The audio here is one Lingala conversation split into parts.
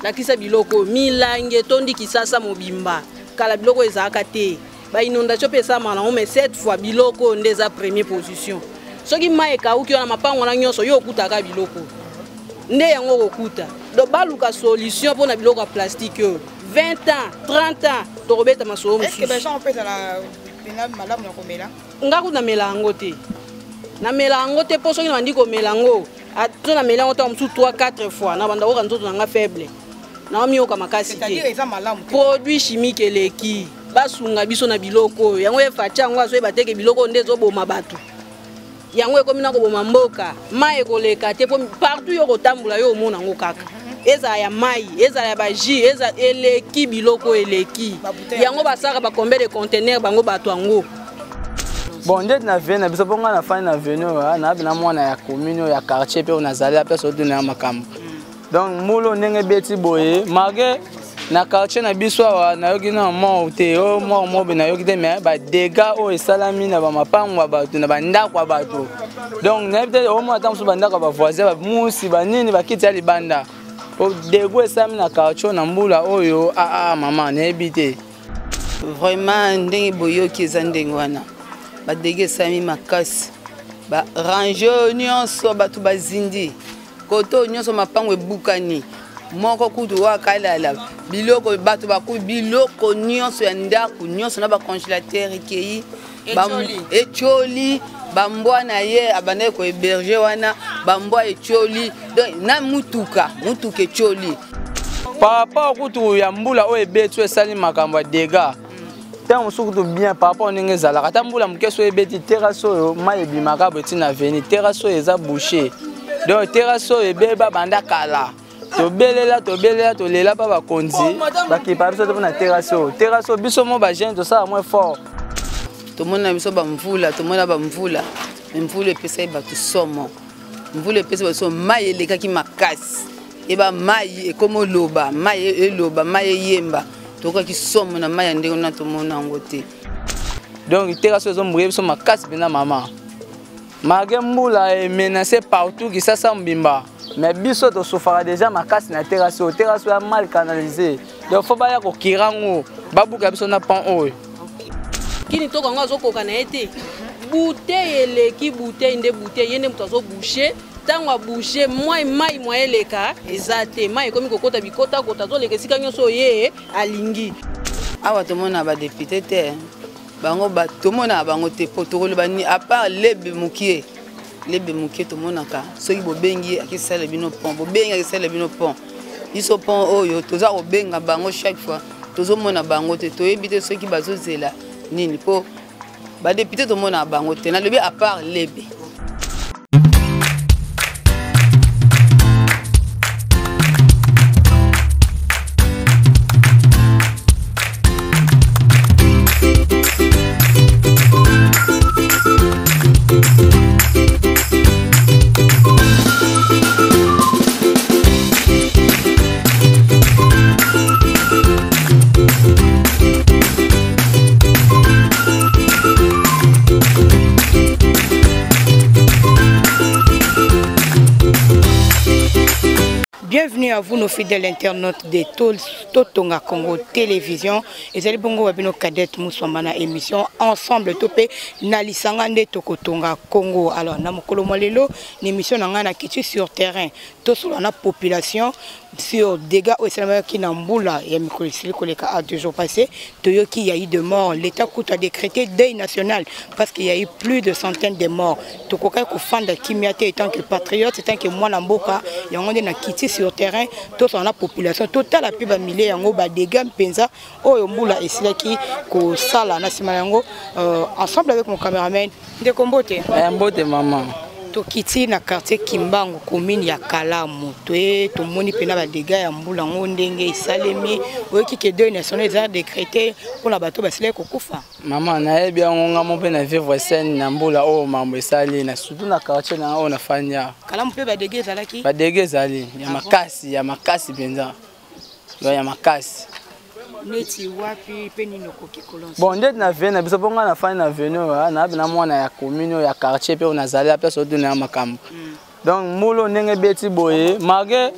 Lakisa biloko oyo milangi etondi Kisasa mobimba. Kala biloko ezalaka te. Ba inondation mpe esalamaka nango, mais cette fois biloko oyo nde eza première position. Soki mai ekauki wana mapango wana nyonso yo okutaka biloko nde yango okokuta. Donc baluka solution mpona biloko ya plastique oyo. 20 ans, 30 ans tokobeta masolo mosusu. Est-ce que ba gens mpe ezala pena malamu na komela? Nga kutu namela yango te. Namela yango te mpo soki nabandi komela yango, so namela yango ntango mosusu 3 4 fois nabanda koyoka nzoto na nga faible. Naomiyoka makasi te. Produit chimique eleki. Basunga biso na biloko oyo. Yango ye Fatshi yango azoyeba te ke biloko oyo nde ezoboma bato. Yango ekomi na koboma mboka. Mai ekoleka te mpo partout yo kotambola yo omona yango kaka. Ezala ya mai, ezala ya ba jus, eza eleki biloko eleki. Yango basalaka ba combien de conteneurs bango bato yango. Bon, ndeti na vie na biso mpo ngai nafandi na avenue oyo, nayebi na mwana ya commune oyo ya quartier mpe oyo nazali apesa otuna ya makambo. Donc mbula ndenge ebeti boye malgré na quartier na biso awa nayoki na mort te, o mort mobe nayoki te, mais ba dégâts oyo esalami na ba mapango ya bato na ba ndako ya bato. Donc nayebi te omona ata mosusu ba ndako ya ba voisin, ba musi, ba nini, ba kiti ya libanda. O dégâts esalami na quartier na mbula oyo, ah, ah, mama nayebi te. Vraiment ndenge boyoki eza ndenge wana, ba dégâts esalami makasi, ba range oyo nyonso bato bazindi koto nyonso, mapango ebukani, moko kutu wakalala biloko bato bakubi biloko nyonso ya ndako nyonso na ba congélateur ekei etioli bambwa na ye abandaki kohéberger wana, bambwa etioli, donc na mutuka, mutuka etioli. Par rapport kutu ya mbula oyo ebeti oyo esali makambo ya dégâts, ntango mosusu kutu bien par rapport ndenge ezalaka, ata mbula moke so ebeti terrasse oyo mai ebimaka boye ntina avenue, terrasse oyo eza bouché. Donc terrasse oyo ebeba banda kala, tobelela tobelela tolela mpa bakonzi bakipa biso te mpona terrasse oyo. Terrasse oyo biso mo bajeune tosala moins fort. Tomona biso bamvula, tomona bamvula, mais mvula epesaki bato somo, mvula epesaki bato somo, mai elekaki makasi, eba mai ekomi oloba, mai eloba, mai eyemba, tokaki somo na mai ya ndenge wana tomona yango te. Donc terrasse oyo ezombuye biso makasi mpenza mama, malgré mbula emenace partout Kisasa mobimba, mais biso tosufaka déjà makasi na terrasse oyo. Terrasse oyo ya mal canalisé, donc faut baya kokira yango, babuka biso na pont oyo. Kini toko yango azokoka na ye te, bouteille eleki, bouteille nde bouteille, ye nde moto azobouche. Ntango abouche mai, mai mwa eleka eza te, mai ekomi kokota bikotakota, azoleka esika nyonso ye alingi. Awa tomona ba député te, bango ba tomona bango te, po tokoloba ni à part lebe mokie, lebe mokie tomonaka soki bobengi akisala bino pont, bobengi akisala bino pont. Biso pont oyo toza kobenga bango chaque fois, tozomona bango te, toyebi te soki bazozela nini, po ba député tomona bango te, nalobi à part lebe. Bienvenue à vous nos fidèles internautes de Totonga Congo Télévision. Ezali bongo wa bino Cadette Muswamba na émission Ensemble Topé na lisanga nde tokotonga Congo. Alors na mokolo mwa lelo na émission na ngai na kiti sur terrain tosolola na population sur dégâts oyo esalamaki na mbula ya mikolo esili koleka. A 2 jours passés toyoki ya eu de morts, l'État kutu a décrété deuil national parce qu'il y a eu plus de centaines de morts. Tokokaki kofanda kimia te étant que patriote, étant que mwana mboka. Yango nde na kiti sur terrain tosala na population, totala mpe bamilie yango badégâts mpenza oyo mbula esilaki kosala. Na nsima yango, ensemble avec mon cameraman. Ndeko, mbote. Mbote mama. Tokiti na quartier Kimbangu, commune ya Kalamu, toye tomoni mpena badégâts ya mbula yango ndenge esalemi. Oyoki ke deuil national eza décrété mpona bato basilaki kokufa? Mama, nayebi yango, nga mo mpe na vivre scène na mbula oyo mambo esali na surtout na quartier na oyo nafandi awa. Kalamu mpe badégâts ezalaki? Badégâts ezali ya makasi, ya makasi mpenza, donc ya makasi. Neti wapi mpe nini okoki kolancer? Bon, ndeti na avenue na biso mpo ngai nafandi na avenue oyo, nayebi na mwana ya commune oyo ya quartier mpe oyo nazali apesa otuna ya makambo. Donc mbula ndenge ebeti boye, malgré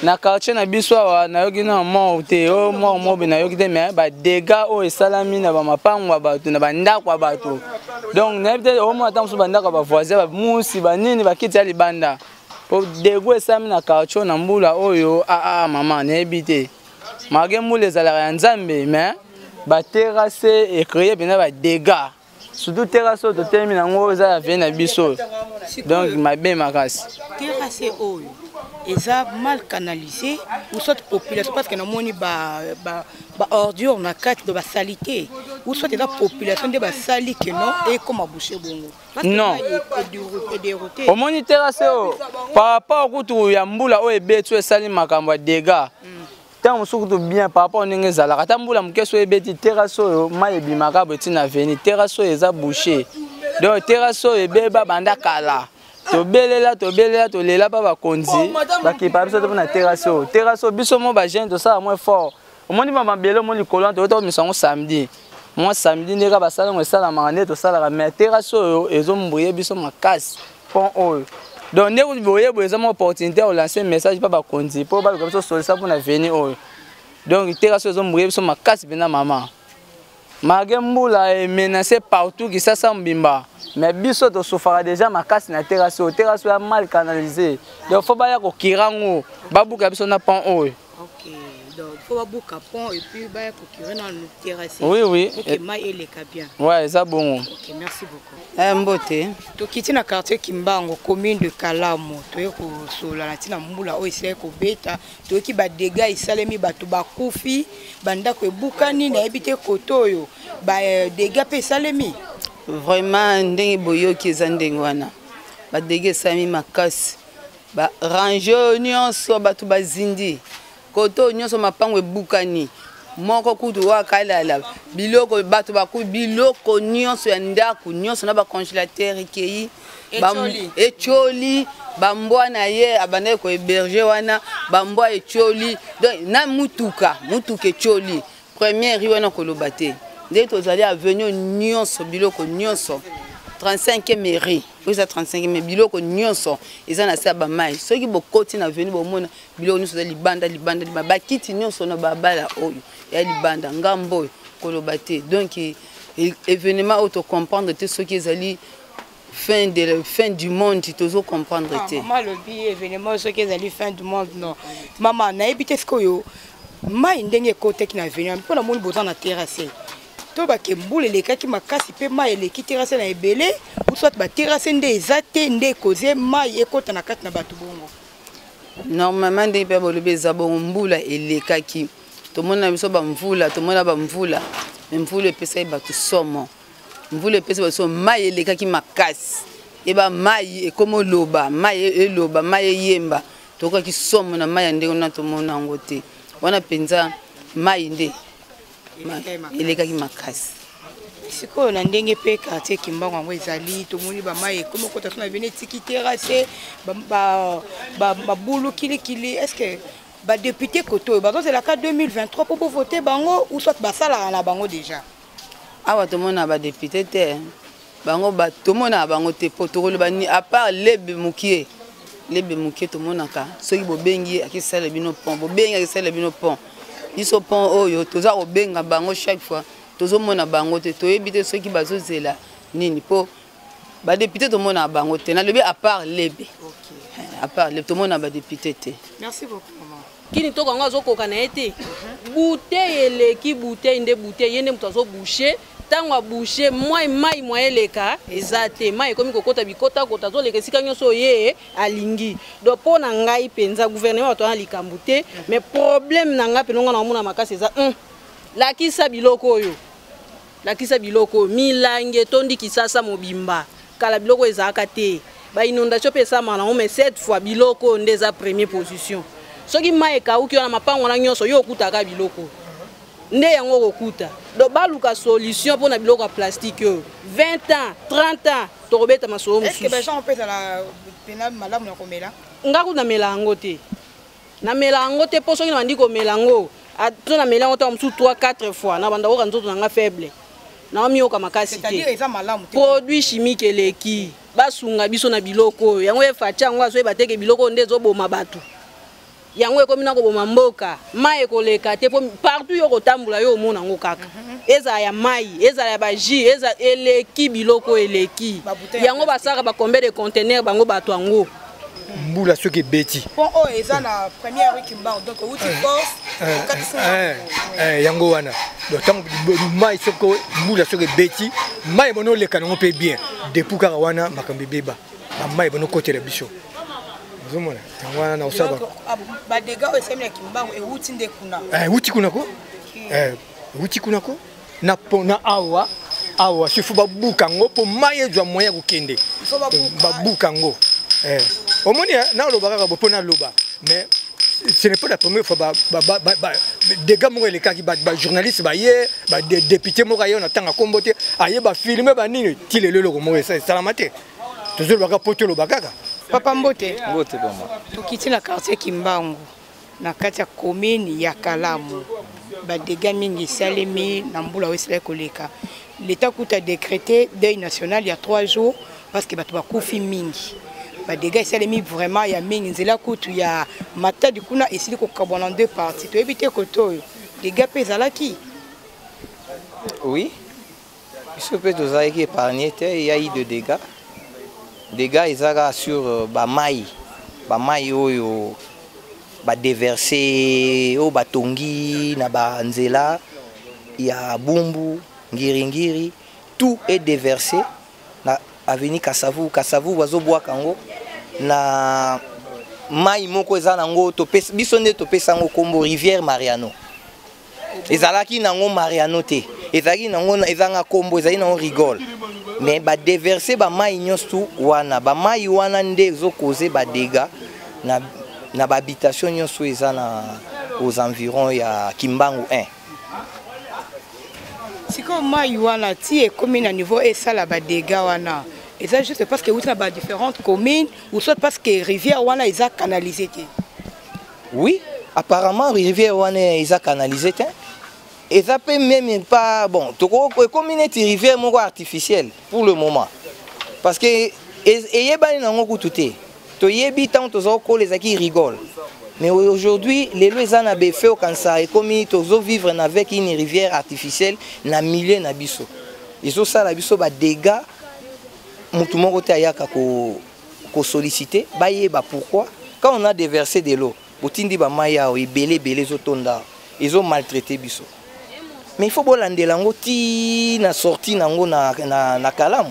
na quartier na biso awa nayoki na mort te, o mort mobe nayoki te, mais badégâts oyo esalami na bamapango ya bato, na bandako ya bato, donc nayebi te. Omona ata mosusu bandako ya bavoisin, bamusi, banini, bakiti ya libanda, po dégâts esalami na quartier na mbula oyo. Aa mama, nayebi te, malgré mbula ezalaka ya Nzambe, mais baterrasse ecréer mpenza badégâts, surtout terrasse oyo totelemi nango eza ya avenue na biso, donc mabe makasi. Terrasse oyo eza mal canalisé ou soit population, parce que namoni baordure na kati do basali te, ou soit eza population nde basali ke non, ekoma bouché bongo? Non, omoni terrasse oyo, par rapport kutu ya mbula oyo ebeti, oyo esali makambo ya dégâts, ntango mosusu kutu bien par rapport ndenge ezalaka. Ata mbula moke so ebeti, terrasse oyo mai ebimaka boye ntina avenue. Terrasse oyo eza bouché, donc terrasse oyo ebeba banda kala. Tobelela, tobelela, tolela mpa bakonzi bakipa biso te mpona terrasse oyo. Terrasse oyo, biso mo bajeune tosala moins fort. Omoni ba mabele, omoni likolo wana, toyota komisa yango samedi, mwa samedi nde kaka basala yango, esalamaka nde tosalaka. Mais terrasse oyo ezombrouiller biso makasi, pont oyo. Donc nde boye boye eza mwa opportunité ya kolancer message mpa bakonzi mpo baluka biso solution mpona avenue oyo. Donc terrasse oyo ezombrouiller biso makasi mpenza, mama. Malgré mbula emenace partout Kisasa mobimba, mais biso tosufaka déjà makasi na terrasse oyo. Terrasse oyo ya mal canalisé, donc faut baya kocurer yango, babuka biso na pont oyo. Ok, donc il faut babuka pont et puis baya kocurer na terrasse. Oui. Pour que mai eleka bien. Ouais, eza bongo. Ok, merci beaucoup. Mbote. Tokiti na quartier Kimbango, commune de Kalamu. Toye kosola na ntina mbula oyo esilaki kobeta. Toyoki badégâts esalemi, bato bakufi, bandako ebukani. Nayebi te kote oyo badégâts mpe esalemi. Vraiment, ndenge boyoki eza ndenge wana. Badégâts esalemi makasi, barange oyo nyonso, bato bazindi kote oyo nyonso, mapango ebukani. Moko kutu oyo akalala biloko, bato bakufi, biloko nyonso ya ndako nyonso na bacongélateur ekei, etioli. Bambwa na ye abandaki kohéberger wana, bambwa etioli. Donc na mutuka, mutuka etioli. Première wana koloba te, ndenge tozali avenue nyonso, biloko nyonso, 35e mairie oyo eza 35e, biloko nyonso eza na se ya bamai. Soki bokoti na avenue, bomona biloko nyonso eza libanda, libanda, libanda, bakiti nyonso na babala oyo ya libanda, ngambo oyo koloba te. Donc événement oyo tocomprendre te soki ezali fin du monde, tozocomprendre te. Mama alobi événement soki ezali fin du monde. Non, mama, nayebi te sikoyo mai ndenge ekotaki na avenue, mpo namoni boza na terrasse. To bake mbula elekaki makasi mpe mai eleki terrasse na ebele, ou soit baterrasse nde eza te nde ekoze mai ekota na kati na bato bongo? Normalement, ndenge mpe bolobi eza bongo. Mbula elekaki, tomona biso bamvula, tomona bamvula, mais mvula epesaki bato somo. Mvula epesi bato somo, mai elekaki makasi, yeba mai ekómi oloba, mai eloba, mai eyemba. Tokokaki somo na mai ya ndenge wana, tomona yango te. Wana mpenza mai nde elekaki makasi. Sikoyo na ndenge mpe quartier Kimbango yango ezali, tomoni bamai ekomi okota so na bino, etiki terrasse, mabulu kilikili. Est ce que badéputé kote oyo bazozelaka 2023 mpo bovote bango, ou soit basalaka na bango déjà? Awa tomona badéputé te, bango tomonaka bango te, po tokoloba ni à part lebe mokie, lebe mokie tomonaka. Soki bobengi, akisala bino pont, bobengi, akisala bino pont. Biso pont oyo toza kobenga bango chaque fois, tozomona bango te. Toyebi te soki bazozela nini, mpo badéputé tomonaka bango te. Nalobi à part lebe, à part lebe, tomona badéputé te. Merci beaucoup, maman. Kini toko yango azokoka na ye te. Bouteille eleki bouteille nde bouteille, ye nde moto azoboucher. Ntango aboucher mai, mai mwa eleka eza te. Mai ekomi kokota bikotakota, azoleka esika nyonso oyo ye alingi. Donc mpo na ngai mpenza, gouvernement, bato wana likambo te, mais problème na ngai mpenza, nga na omona makasi eza lakisa biloko oyo, lakisa biloko oyo. Milangi etondi Kisasa mobimba. Kala biloko ezalaka te, bainondation mpe esalamaka nango, mais cette fois biloko oyo nde eza première position. Soki mai ekauki wana, mapango wana nyonso yo okutaka biloko nde yango okokuta. Donc baluka solution mpona biloko ya plastique oyo. 20 ans, 30 ans, tokobeta masolo. Mosusu mpe ezala pena malamu na komela. Nga kutu namela yango te, namela yango te, mpo soki nabandi komela yango, so namela yango ntango mosusu 3 4 fois, na banda koyoka nzoto na nga faible, naomiyoka makasi te. Eza malamu. Produit chimique eleki. Basunga biso na biloko oyo. Yango ye Fatshi yango azoyeba te ke biloko oyo nde ezoboma bato. Yango ekomi na koboma mboka. Mai ekoleka te po partout yo kotambola yo omona yango kaka. Ezala ya mai, ezala ya ba jus, eza eleki biloko eleki. Yango basalaka ba combien de conteneurs bango bato yango. Mbula soki ebeti. Pont oyo eza na première rue Kimbangu donc outi force okatisi yango wana. Donc tango mai soko mbula soki ebeti mai bono oleka nango mpe bien depuis kaka wana makambo ebeba bamai bono kotela biso ozomona yango wana na osaba badega oyo esalemi na Kimbangu ewuti nde kuna ewuti kuna ko ewuti kuna ko na pona awa awa sifo babuka yango mpo mai ezwa moyen ya kokende babuka yango omoni naloba kaka bo mpo naloba mais ce n'est pas la première fois ba ba ba ba, ba dégâts moko elekaki ba, ba journaliste baye ba député moko aye na tanga kombo te aye ba filmer ba nini ti lelo eloko moko esalama te tozolobaka mpo toloba kaka. Papa mbote. Mbote mama. Tokiti na quartier Kimbangu na kati ya commune ya Kalamu. Ba dégâts mingi esalemi na mbula oyo esilaki koleka. L'État kuta décrété deuil national il y a 3 jours parce que bato bakufi mingi. Ba dégâts esalemi vraiment ya mingi nzela kutu ya Matadi kuna esili kokabwana en deux parties. Toyebi te kote oyo dégâts mpe ezalaki. Oui, biso mpe tozalaki épargné te, il y a eu de dégâts. Dégâts ezalaka sur ba mai, ba mai oyo ba déverser oyo batongi na ba nzela ya Bumbu, Ngiringiri, tout est déversé na avenue Kasavu. Kasavu bazobwaka yango na mai moko eza nango topesa biso nde topesa yango kombo rivière Mariano. Ezalaki nango Mariano te, ezalaki nango ezanga kombo, ezalaki nango rigole. Mais ba déverser ba mai nyonso tu wana, ba mai wana nde ezo causer ba dégâts na na ba habitation nyonso eza na aux environs ya Kimbangu 1. Sikoyo mai wana ti ekomi na niveau esala ba dégâts wana, eza juste parce que euti na ba différentes communes ou soit parce que rivière wana eza canalisée te? Oui, apparemment rivière wana eza canalisée te. Eza pe même pas bon, toko ekomi neti rivière moko artificielle pour le moment. Parce que eyebani nango kutu te. Toyebi ntango toza kokola ezalaki rigole. Mais aujourd'hui, lelo eza na befe okanisa ekomi tozo vivre na avec une rivière artificielle na milieu na biso. Ezosala biso ba dégâts mutu moko te ayaka ko ko solliciter bayeba pourquoi quand on a déversé de l'eau botindi ba mai awa ebele ebele ezotonda ezo maltraiter biso. Mais il faut bolandela yango ti na sortie nango na, na, na Kalamu.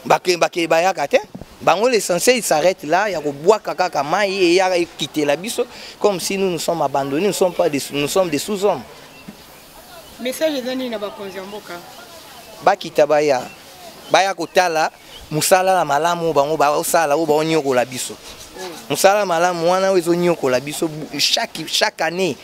Bake bake bayaka te. Bango l'essentiel il s'arrête là ya kobwaka kaka mai et ya quitter la biso comme si nous nous sommes abandonnés, nous sommes pas des, nous sommes des sous-hommes. Message eza nini na bakonzi ya mboka? Bakita baya baya kotala musala na malamu bango baosala oyo baonyokola biso. Musala malamu wana oyo ezonyokola biso chaque chaque année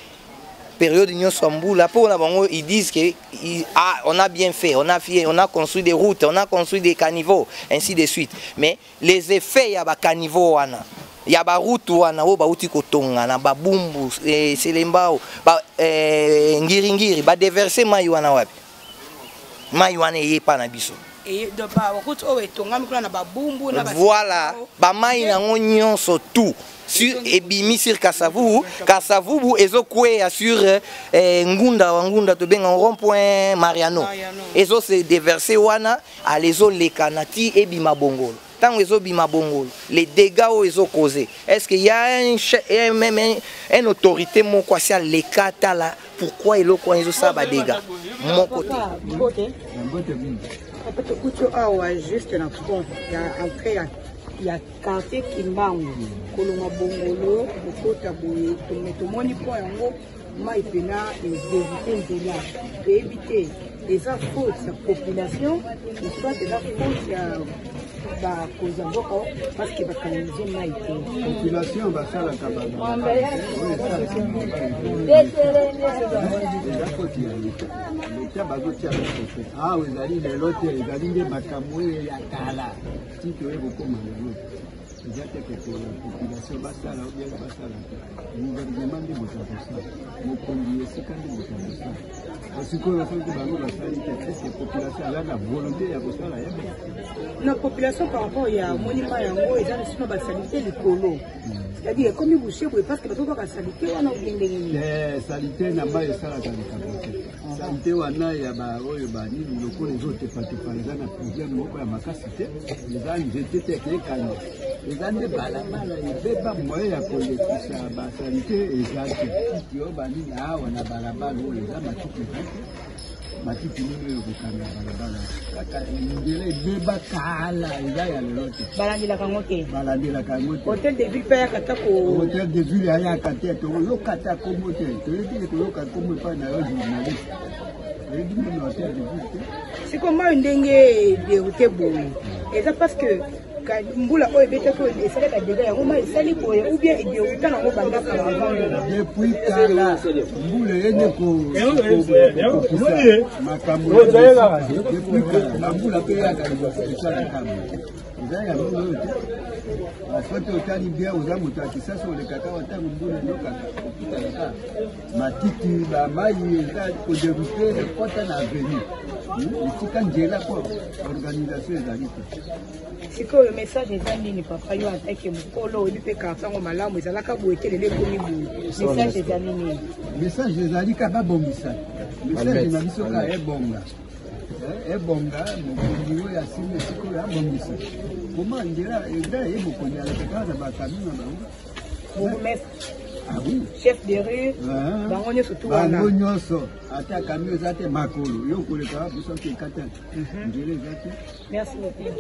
période nyonso ya mbula pour na bango ils disent que ils, ah, on a bien fait, on a fait, on a construit des routes, on a construit des caniveaux, ainsi de suite. Mais les effets ya ba caniveaux wana ya ba route wana oyo bauti kotonga na ba Bumbu, Selembao, ba Ngiringiri, ba déverser mai wana wapi? Mai wana eyepa na biso. Et de ba route oyo etongami kuna na ba Bumbu na ba Voilà, ba mai nango nyonso tout sur ebimi sur Kasavubu, Kasavubu ezokwea sur Ngunda wa Ngunda tobenga rond-point Mariano. Mariano. Ezo se déverser wana, alezo leka na ti ebima bongolo. Tango ezobima bongolo, les dégâts oyo ezo causer. Est-ce qu'il y a un un, même un, un autorité moko asi aleka tala pourquoi eloko wana ezosala ba dégâts moko te? Mbote. Papa, tokuti awa juste na pont ya entrée ya ya quartier Kimbangu kolonga bongolo kokota boye tomoni pont yango mai pena ezevite nzela toyebi te eza faute ya population ou soit eza faute ya bakonzi ya mboka parce que bakanalize mai te. Population basalaka eza faute ya leta. Leta bazotia bakote awa ezali lelo te, ezali nde makambo oyo ya kala ti toye kokóma lelo. Eza te ke population basala ou bien basala te. Gouvernement nde moto akosala, mokonzi esika nde moto akosala. Sikoyo soki bango basali te, est-ce que population aza na volonté ya kosala ye? Na population par rapport ya moni mai yango eza lisusu na basalite likolo, c'est-à-dire ekomi bouche boye parce que bazobaka salite wana ou bien ndenge nini? Salite na mai esalaka likambo te. Salite wana ya baoyo banini lokola ezotepatepa, eza na problème moko ya makasi te. Eza nzete te ekekanga, eza nde balabala ebeba, moyen ya kolekisa basalite eza te. Titi oyo banini awa na balabala oyo eza matiti, eza te. Matiti nini oyo kokanga balabala? Kaka nzela ebeba kala, eza ya lelo te. Balandelaka yango te. Balandelaka yango te. Hôtel de ville mpe ayaka ta ko Hôtel de ville ayaka te. Tokoyoka ta kombo te, toyebi te koyoka kombo epai na yo journaliste, toyebi nini hôtel de ville te. Sikoyo mai ndenge déroute boye, eza parce que mbula oyo ebetaki oyo esalaka dégâts yango, mai esali boye, ou bien edérouta nango banda kala, avant mbula? Depuis kala, mbula eyende kokokisa makambo. Depuis kala bambula mpe eyaka kosala kambo, eza ya mbula oyo te. Soki otali bien, oza moto ya Kisasa, olekaka wa ntango mbula elokaka, okutaka matiti, bamai eza kodérouter, ekɔta na avenue esika nzela, po organisation ezali te. Sikoyo message eza nini, papa? Yo atake mokolo, oyebi mpe quartier yango malamu, ezalaka boye te, lelo ekomi boye. Message eza nini? Message ezali ka babongisa. Message na biso ka ebonga, ebonga. Mokonzi oyo asimi sikoyo abongisa koma nzela eza ye. Mokonzi alekaka na bakami na bango. Bourgmestre? Ah oui. Chef de rue, bango nyonso tu wana. Bango nyonso. Ata kami eza te, makolo yo koleka biso te, ekata nzela eza te. Merci beaucoup.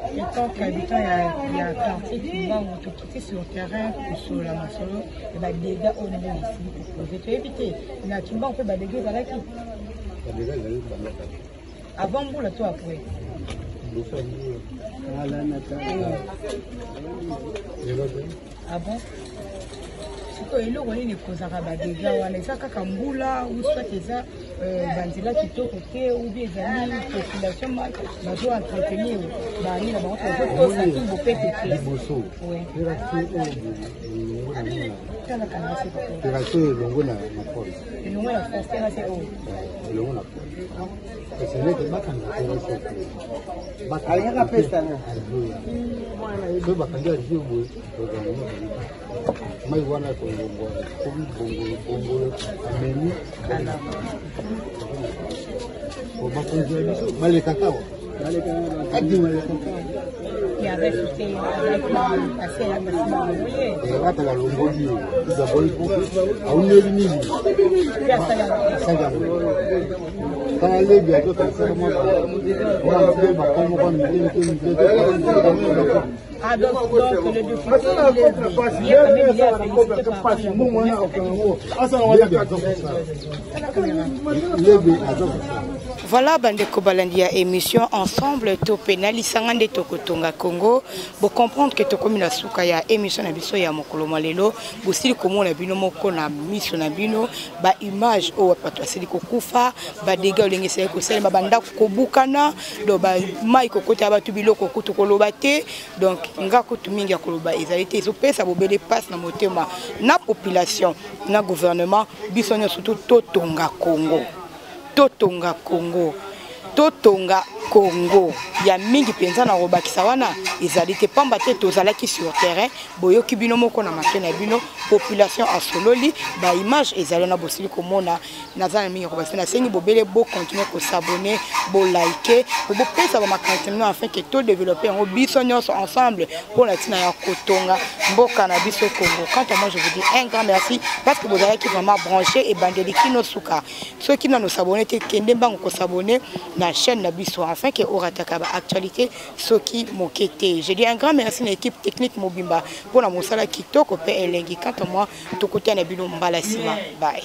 En tant qu'habitant ya quartier Kimbangu, tokiti sur terrain kosolola masolo ya badégâts oyo ndenge esili kopose. Toyebi te, na Kimbangu mpe badégâts ezalaki avant mbula to après? Kala na kala. Ah bon? Sikoyo eloko nini ekozaka badégâts wana? Eza kaka mbula, ou soit eza banzela kitoko te, ou bien ezali population bazo entretenir bani na bango, tozotosa tumbo pete te? Liboso, terrasse oyo elongo na nini? Tala kanga se. Terrasse oyo elongo na force. Elongo na force, terrasse oyo. Elongo na force, kasi nete bakanga terrasse oyo, bakangi alivie boye, mai wana kolongwa komi bongolo bongolo amemi bakonzi na biso balekaka awa, kadima elekaka. Ata balongoli ye d'abord, aumeli mingi, asali yango kala lebi azokanisaka mwa mpe bakomoko mike mike mike. Ah, donc le député, il est quand même, il est à féliciter par rapport à Lebi aza kosala. Voilà, bandeko balandi ya émission Ensemble to mpe na lisanga nde tokotonga Congo, bocomprendre ke tokomi na suka ya émission na biso ya mokolo mwa lelo. Bosili komona bino moko na miso na bino baimage oyo bato basili kokufa, badégâts olenge esali kosalema, bandako kobukana, donc bamai kokota ya bato, biloko kutu koloba te. Donc nga kutu mingi ya koloba ezali te, ezopesa bobele mpasi na motema. Na population, na gouvernement, biso nyonso tu totonga Congo, totonga Congo, totonga Congo. Ya mingi mpenza na kobakisa wana ezali te, pamba te tozalaki sur terrain, boyoki bino moko na make na bino, population asololi, baimage ezali wana, bosili komona. Naza na mingi ya kobakisa, nasengi bobele bocontinue kos'abonner, bolike po bopesa bamakanisi bino afin ke todéveloppe yango biso nyonso ensemble mpo na ntina ya kotonga mboka na biso Congo. Quant à moi, je vous dis un grand merci parce que bozalaki vraiment branché ebandeli kino suka. Soki nano s'abonner te, kende mbango kos'abonner na chaîne na biso afin ke orataka baactualité soki moke te. Je dis un grand merci na équipe technique mobimba mpona mosala kitoko mpe elengi. Quant à moi, tokutana bino mbala nsima. Bye.